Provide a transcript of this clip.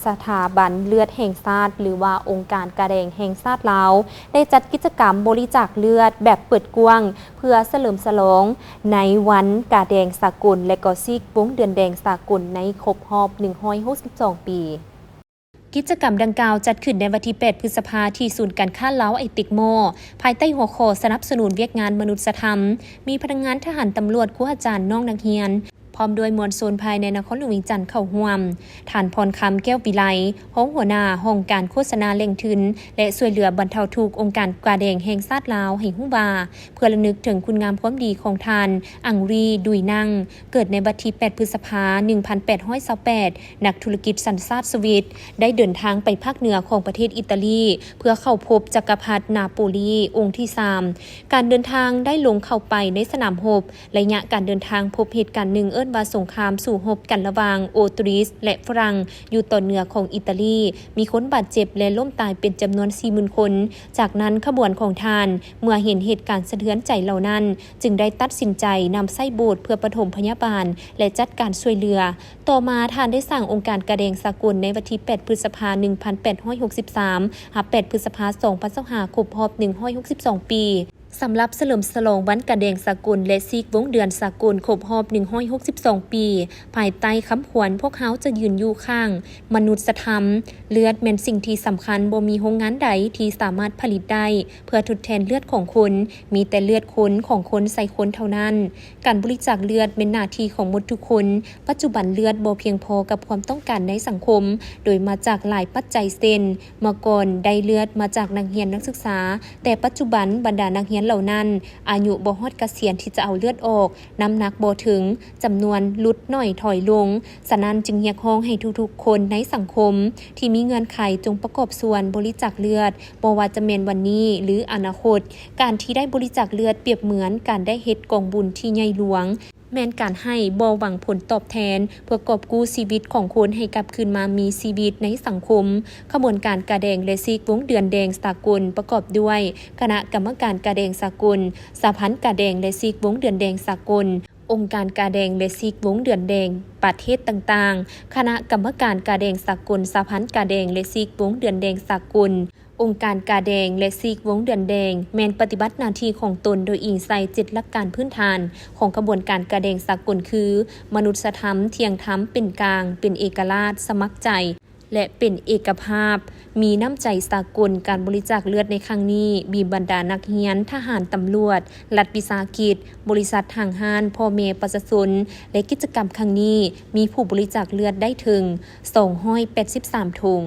ສະຖາບັນເລືອດແຫ່ງຊາດ ຫຼືວ່າອົງການກາແດງແຫ່ງຊາດລາວ ໄດ້ຈັດກິດຈະກຳບໍລິຈາກເລືອດແບບເປີດກວ້າງ ເພື່ອສະເຫຼີມສະຫຼອງໃນວັນກາແດງສາກົນ ແລະ ກໍຊີກວົງເດືອນແດງສາກົນໃນຄົບຮອບໜຶ່ງຮ້ອຍຫົກສິບສອງປີ. ກິດຈະກຳດັ່ງກ່າວຈັດຂຶ້ນໃນວັນທີແປດ ພຶດສະພາ ທີ່ສູນການຄ້າລາວໄອເຕັກມໍ ພາຍໃຕ້ຫົວຂໍ້ສະໜັບສະໜູນວຽກງານມະນຸດສະທຳ, ມີພະນັກງານ, ທະຫານ, ຕຳຫຼວດ, ຄູອາຈານ, ນ້ອງນັກຮຽນ ພ້ອມດ້ວຍມວນຊົນພາຍໃນນະຄອນຫຼວງວຽງຈັນເຂົ້າຮ່ວມ. ທ່ານ ພອນຄຳ ແກ້ວວິໄລ ຮອງຫົວໜ້າຫ້ອງການໂຄສະນາແຫຼ່ງທຶນ ແລະ ຊ່ວຍເຫຼືອບັນເທົາທຸກ ອົງການກາແດງແຫ່ງຊາດລາວ ໃຫ້ຮູ້ວ່າ ເພື່ອລະນຶກເຖິງຄຸນງາມຄວາມດີຂອງທ່ານ ອັງຣີ ດຸຍນັງ ເກີດໃນວັນທີແປດ ພຶດສະພາ ໜຶ່ງພັນແປດຮ້ອຍຊາວແປດ ນັກທຸລະກິດສັນຊາດສະວິດ ໄດ້ເດີນທາງໄປພາກເໜືອຂອງປະເທດອີຕາລີ ເພື່ອເຂົ້າພົບຈັກກະພັດນາໂປລີອົງທີສາມ. ການເດີນທາງໄດ້ລົງເຂົ້າໄປໃນສະໜາມຮົບ. ໄລຍະການເດີນທາງພົບເຫດການໜຶ່ງເອີ້ນວ່າສົງຄາມສູ້ຮົບກັນລະຫວ່າງໂອຕຣິສ ແລະ ຝຣັ່ງ ຢູ່ຕອນເໜືອຂອງອີຕາລີ, ມີຄົນບາດເຈັບ ແລະ ລົ້ມຕາຍເປັນຈຳນວນສີ່ໝື່ນຄົນ. ຈາກນັ້ນຂະບວນຂອງທ່ານ ເມື່ອເຫັນເຫດການສະເທືອນໃຈເຫຼົ່ານັ້ນ ຈຶ່ງໄດ້ຕັດສິນໃຈນຳໃຊ້ໂບດເພື່ອປະຖົມພະຍາບານ ແລະ ຈັດການຊ່ວຍເຫຼືອ. ຕໍ່ມາທ່ານໄດ້ສ້າງອົງການກາແດງສາກົນໃນວັນທີແປດ ພຶດສະພາ ໜຶ່ງພັນແປດຮ້ອຍຫົກສິບສາມ ຫາ ແປດ ພຶດສະພາ ສອງພັນຊາວຫ້າ ຄົບຮອບໜຶ່ງຮ້ອຍຫົກສິບສອງປີ. ສຳລັບສະເຫຼີມສະຫຼອງວັນກາແດງສາກົນ ແລະ ຊີກວົງເດືອນສາກົນຄົບຮອບໜຶ່ງຮ້ອຍຫົກສິບສອງປີ ພາຍໃຕ້ຄຳຂວັນ ພວກເຮົາຈະຢືນຢູ່ຂ້າງມະນຸດສະທຳ, ເລືອດແມ່ນສິ່ງທີ່ສຳຄັນ, ບໍ່ມີໂຮງງານໃດທີ່ສາມາດຜະລິດໄດ້ເພື່ອທົດແທນເລືອດຂອງຄົນ, ມີແຕ່ເລືອດຄົນຂອງຄົນໃສ່ຄົນເທົ່ານັ້ນ. ການບໍລິຈາກເລືອດແມ່ນໜ້າທີ່ຂອງໝົດທຸກຄົນ. ປັດຈຸບັນເລືອດບໍ່ພຽງພໍກັບຄວາມຕ້ອງການໃນສັງຄົມ, ໂດຍມາຈາກຫຼາຍປັດໄຈເຊັ່ນ ເມື່ອກ່ອນໄດ້ເລືອດມາຈາກນັກຮຽນນັກສຶກສາ, ແຕ່ປັດຈຸບັນບັນດານັກຮຽນເຫຼົ່ານັ້ນອາຍຸບໍ່ຮອດກະສຽນທີ່ຈະເອົາເລືອດອອກ, ນ້ຳໜັກບໍ່ເຖິງ, ຈຳນວນຫຼຸດໜ້ອຍຖອຍລົງ. ສະນັ້ນຈຶ່ງຮຽກຮ້ອງໃຫ້ທຸກໆຄົນໃນສັງຄົມທີ່ມີເງື່ອນໄຂຈົ່ງປະກອບສ່ວນບໍລິຈາກເລືອດ, ບໍ່ວ່າຈະແມ່ນວັນນີ້ ຫຼື ອະນາຄົດ. ການທີ່ໄດ້ບໍລິຈາກເລືອດປຽບເໝືອນການໄດ້ເຮັດກອງບຸນທີ່ໃຫຍ່ຫຼວງ. ແມ່ນການໃຫ້ບໍ່ຫວັງຜົນຕອບແທນ ເພື່ອກອບກູ້ຊີວິດຂອງຄົນໃຫ້ກັບຄືນມາມີຊີວິດໃນສັງຄົມ. ຂະບວນການກາແດງ ແລະ ຊີກວົງເດືອນແດງສາກົນ ປະກອບດ້ວຍ ຄະນະກຳມະການກາແດງສາກົນ, ສະຫະພັນກາແດງ ແລະ ຊີກວົງເດືອນແດງສາກົນ, ອົງການກາແດງ ແລະ ຊີກວົງເດືອນແດງປະເທດຕ່າງໆ, ຄະນະກຳມະການກາແດງສາກົນ, ສະຫະພັນກາແດງ ແລະ ຊີກວົງເດືອນແດງສາກົນ, ອົງການກາແດງ ແລະ ຊີກວົງເດືອນແດງ ແມ່ນປະຕິບັດໜ້າທີ່ຂອງຕົນໂດຍອີງໃສ່ເຈັດຫຼັກການພື້ນຖານຂອງຂະບວນການກາແດງສາກົນຄື ມະນຸດສະທຳ, ທ່ຽງທຳ, ເປັນກາງ, ເປັນເອກະລາດ, ສະໝັກໃຈ ແລະ ເປັນເອກະພາບ, ມີນ້ຳໃຈສາກົນ. ການບໍລິຈາກເລືອດໃນຄັ້ງນີ້ ມີບັນດານັກຮຽນ, ທະຫານ, ຕຳຫຼວດ, ລັດວິສາຫະກິດ, ບໍລິສັດ, ຫ້າງຮ້ານ, ພໍ່ແມ່ປະຊາຊົນ ແລະ ກິດຈະກຳຄັ້ງນີ້ ມີຜູ້ບໍລິຈາກເລືອດໄດ້ເຖິງສອງຮ້ອຍແປດສິບສາມຖົງ.